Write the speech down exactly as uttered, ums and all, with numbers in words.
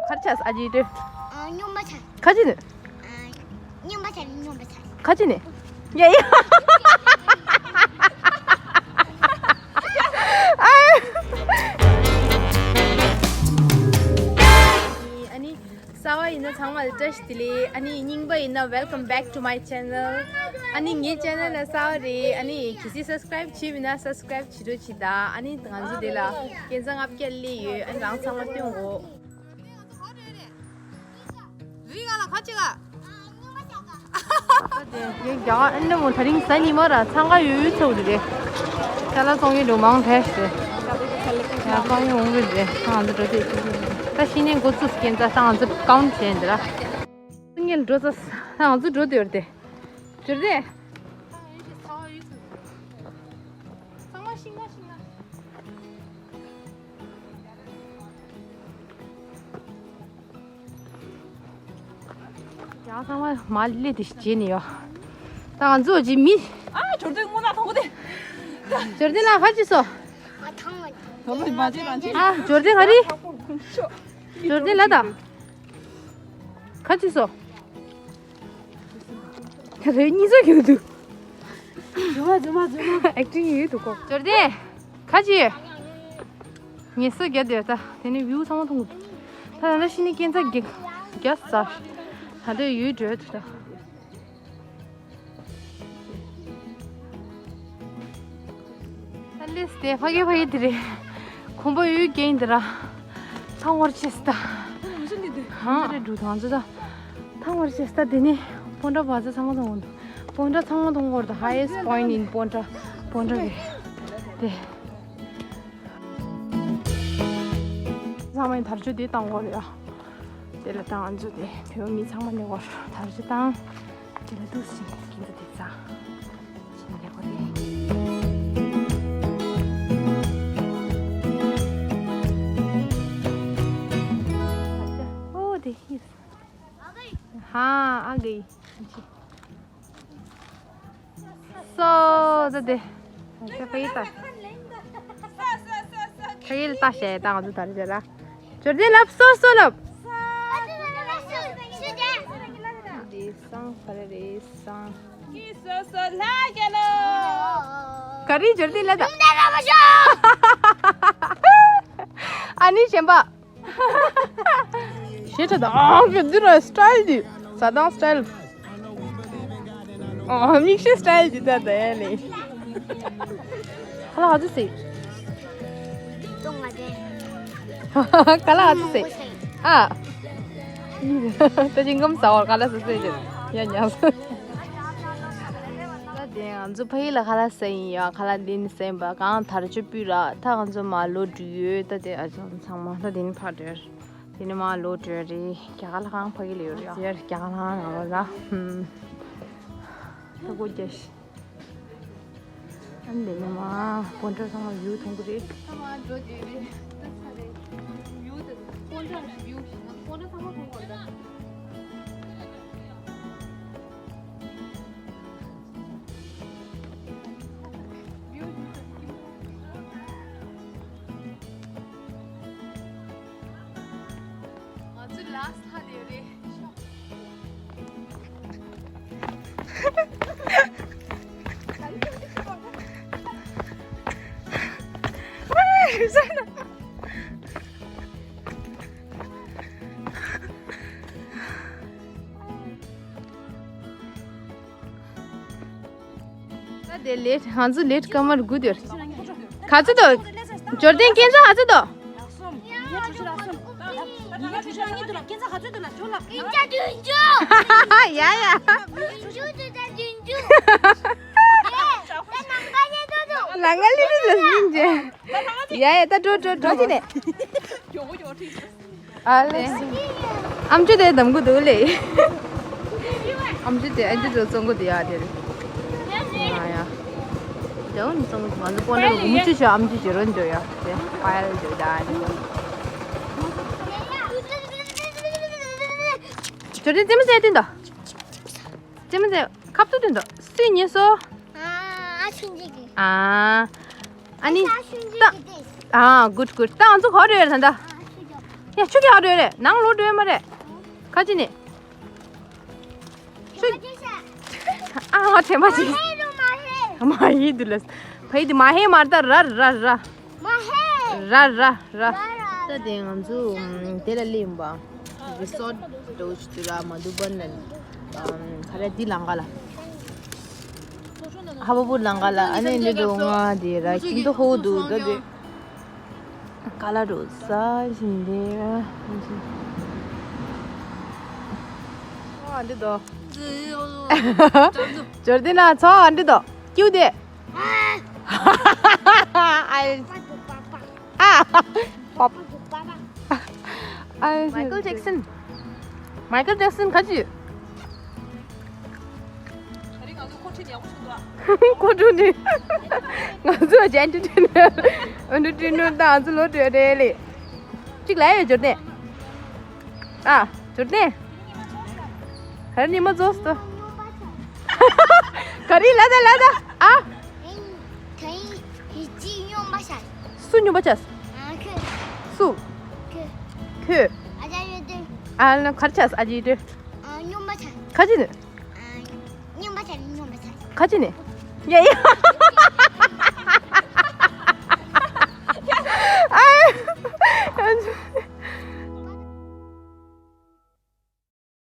གར་ཆགས་ཨ་ཇི་དེ། ཨ། སྨྱོན་པ་ཆགས། ཁ་ཅི་ནི། ཨ། སྨྱོན་པ་ཆགས། སྨྱོན་པ་ཆགས། ཁ་ཅི་ནི། ཡ་ཡ། ཨ་ནི། གསར་པ་ཡིན་ན་ཚང་མ་ལ་བཀྲ་ཤིས་བདེ་ལེགས། ཨ་ནི་རྙིང་པ་ཡིན་ན་welcome back to my channel། ཨ་ནི་ངའི་channel་ལ་གསར་པ་རེད། ཨ་ནི་གལ་སྲིད་subscribe་བྱས་མེད་ན་subscribe་བྱེད་རོགས་བྱེད་ད། ཨ་ནི་ང་ཚོ་དེ་ལ་སྐས་འཛེག་ལྔ་བརྒྱ་སླེབས་ཡོད། ཨ་ནི་རང་ཚང་མ་སྟོན་གོ། རི་ག་ལ་ཁ་ཅིག་ག་ངས་རྒྱ་གར་ཨ་ནི་མོ་དེ་རིང་གཟའ་ཉི་མ་ར་འཚང་ཁ་ཡོད་ཡོད་ཚོགས་རེད། ཅ་ལག་བཙོང་མཁན་འདུག་མང་དྲགས་ཤག་ཡ་བཙོང་མཁན་འོང་གི་རེད། ང་ཚོ་འགྲོ་དུས་ད་ཤི་ནས་འགོ་ཚུགས་སྐྱེན་ཙ་ད་ང་ཚོ་ཀའུན་བྱས་འདི་ར། ངས་འགྲོ་ཙ་ད་ང་ཚོ་འགྲོ་དུས་རེད་དེ། འགྲོ་དེ། ཚང་མ་ཤིང་ན་ཤིང་ན། ཡང་ཚང་མ་མ་ལི་དེ་བྱེད་ནི་ཡོད། ད་ང་ཚོ་ཅི་མི། ཨ། འབྱོར་ལྡན་སྔོན་ལ་དང་པོ་དེ། འབྱོར་ལྡན་ལ་ཁ་ཅིག་སོ། ཨ། ཐང་མ། དོ་ལོ་མ་བྱེད་མ་བྱེད། ཨ། འབྱོར་ལྡན་ག་རེ། འབྱོར་ལྡན་ལ་ད། ཁ་ཅིག་སོ། རེ་གཉིས་སོ་གྱོད་འདུག་རྫུན་མ་རྫུན་མ་རྫུན་མ། ཨེག་ཊིང་ཡོད་འདུག་གོ། འབྱོར་ལྡན། ཁ་ཅིག་ངལ་གསོ་རྒྱག་བསྡད་ད། དེ་ནས་བིའུ་ཚང་མ་མཐོང་གི་འདུག་ད་ད་ལྟ་ཤི་ནས་སྐྱེན་ཚ་རྒྱག་རྒྱག་ཟ། ད་ལྟ་ཡུལ་འགྲོ་འདུག་ད། ད་ལེས་ཏེ་ཕ་གི་ཕ་གི་དེ་རེད། ཁོང་པ་ཡུལ་རྒྱན་འདི་ར། ཐང་བར་ཆེས་ད། ཧང་། རེ་འགྲོ་ཐང་ཚོ་ད། ཐང་བར་ཆེས་ད། དེ་ནས་སྤོན་ཊ་བ་ཚ་ཚང་མ་མཐོང་གི་འདུག་སྤོན་ཊ་ཚང་མ་མཐོང་གི་ཡོད་རེད། ད་highest point in སྤོན་ཊ། སྤོན་ཊ་རེད། དེ། ཚང་མས་དར་ལྕོག་དེ་བཏང་གོ་རེད་ཨ། དེ་ལ་ད་ང་ཚོ་དེ་བོད་མི་ཚང་མ་ནས་གོ་དར་ལྕོག་བཏང་། དེ་ལ་འདུག་སེ་སྐྱིད་འདུག་དེ་ཚ་ཕྱིན་ནས་གོ་རེད། ཨོ་དེ་ཧི། ཧ་ཨ་གི། སོ་ད་དེ། ཁ་ཡིལ་ལྟ། ཁ་ཡིལ་ལྟ་བྱས་ད་ང་ཚོ་ད་རེས་ལ། འབྱོར་ལྡན་ལབ། སོ་སོ་ལབ། རེད་སང་ག་རེ་རེད་སང་། ག་རེ་འབྱོར་ལྡན་ལ་ད། ཨ་ནི་གཞན་པ། ཞེ་ཁྲ་དང་། ཨ་ཀི་འདི་ར་སི་ཊལ་འདི། ཟ་དང་སི་ཊལ། ཨ་མིག་ཤེལ་སི་ཊལ་འདི་ད་ད་ཡ་ལེ། ཁ་ལག་ག་ཚོད་ཟས། ཁ་ལག་ག་ཚོད་ཟས། ཨ། ད་ཅི་ངམ་ཟ་བར་ཁ་ལག་ཟ་ཟས་ཀྱི་ཡ་ཉག་ད་དེ་ང་ཚོ་ཕ་ཡུལ་ལ་ཁ་ལག་ཟ་ཡིན་ཡ། ཁ་ལག་འདི་ནི་ཟ་ཡིན་པ་གང་དར་ལྕོག་སྤུས་ར། ད་ང་ཚོ་མ་ལོ་འགྲོ་ཡོད། ད་དེ་ཨ་ཅག་ཚང་མ་ད་དེ་ནི་ཕར་འགྲོ། དེ་ནི་མ་ལོ་འགྲོ་རེད། རྒྱ་གར་ལ་གང་ཕ་གི་ལ་ཡོད་རེད་ཡ། རྒྱ་གར་ལ་གང་ང་ལ་ཧུམ། ད་སྒོ་རྒྱག་ཤི། ཨ་ནི་ལས་ནི་མ་སྤོན་ཊ་ཚང་མ་བིའུ་མཐོང་གི་རེད། ཚང་མ་འགྲོ་དེ་རེད། ད་ཚ་རེད། བིའུ་དེ་སྤོན་ཊ་བིའུ་ཞིག་ན་སྤོན་ཊ་ཚང་མ་མཐོང་གི་རེད། ང་ཚོ་ལ་ས་དེ་རེད། ད་དེ་ལེད། ང་ཚོ་ལེད་ཀ་མར་སྒུག་དེར། ག་ཚོད་འདུག་འབྱོར་ལྡན་སྐྱེན་ཚ་ག་ཚོད་འདུག་ཡ་ཡ། ལ་ང་ལི་རི་ལ་སྙིང་རྗེ། ཡ་ཡ། ད་འགྲོ་འགྲོ་འགྲོ། ཅི་ནས། ཨ་ལེ། ཨམ་ཅོག་དེ་བསྡམ་གི་འདུག་ལེ། ཨམ་ཅོག་དེ་ཨ་ཅོག་དེ་བཙོང་གི་འདུག་ཡ་དེ་རེད། ང་ཡ། དེ་འོ་ནི་བཙོང་གི་འདུག་ང་ཚོ་སྤོན་ཊ་ལ་སྒོར་མོ་བཅུ་བྱོས། ཨམ་ཅོག་བྱོས་རོགས་འཇོག་ཡ། དེ་པ་ཡ་ལ་འཇོག་ད་ཨ་ནི། ཇོ་རི་རྩེད་མོ་རྩེ་སྟོན་ད། རྩེད་མོ་རྩེ། ཁབ་ཏུ་སྟོན་ད། སུས་ཉོས་སོ། ཨ་ཆུང་ཆུང་གི། ཨ། ཨ་ནི། ཨ་ཆུང་ཆུང་གི་དེ། ཨ་གུད་གུད། ད་ང་ཚོ་ག་རེ་ཡོད་ད་ད། ཡ་ཆུ་གི་ཧ་འགྲོ་རེད། ནང་ལོག་འགྲོ་ཡོད་མ་རེད། ཁ་ཅི་ནི། ཆུ། ཨ་ཧ་དྲན་པ་ཅི། མ་ཧེ་དུ་ལ། ཕ་ཡི་དུ་མ་ཧེ་མ་ད་ར་ར་ར། མ་ཧེ། ར་ར་ར། ད་དེ་ང་ཚོ་དེ་ལ་སླེབས་ཡིན་པ། རི་སོར་འགྲོ་ཆུ་དུ་ར་མ་དུ་བན་ལ། ཁ་ར་དི་ལང་ག་ལ། ཧ་བ་བུ་ལང་ག་ལ་ཨ་ནི་འདི་འགྲོ་ང་དེ་ར་ཁྱིམ་དུ་ཧོ་དུ་ད་དེ། ཀ་ལ་རུ་ས་བཞིན་དེ། ཨ་འདི་དོ། འབྱོར་དེ་ན་ཚོ་ཨ་འདི་དོ། ཀྱུ་དེ། ཨ། ཨ། པ། ཨ། མའི་ཀལ་ཇེག་སན། མའི་ཀལ་ཇེག་སན་ག་ཅི། ཁོ་ཁྲུ་ནི། ང་ཚོ་ཇན་ཏུ་ཏུ་ནི། ཨ་ནུ་ཏུ་ནུ་དང་ང་ཚོ་ལོ་དུ་རེ་ལེ། གཅིག་ལ་ཡོད་འབྱོར་ཏེ། ཨ། འབྱོར་ཏེ། ཧར་ཉི་མ་རྫོགས་སོ། ག་རི་ལ་ད་ལ་ད། ཨ། སུ་སྨྱོན་པ་ཆགས། སུ། ཁྱོད། ཁྱོད། ཨ་ལ་གར་ཆགས་ཨ་ཅེ་དེ། ཁ་ཅི་ནི། ཁ་ཅི་ནི། ཡ་ཡ།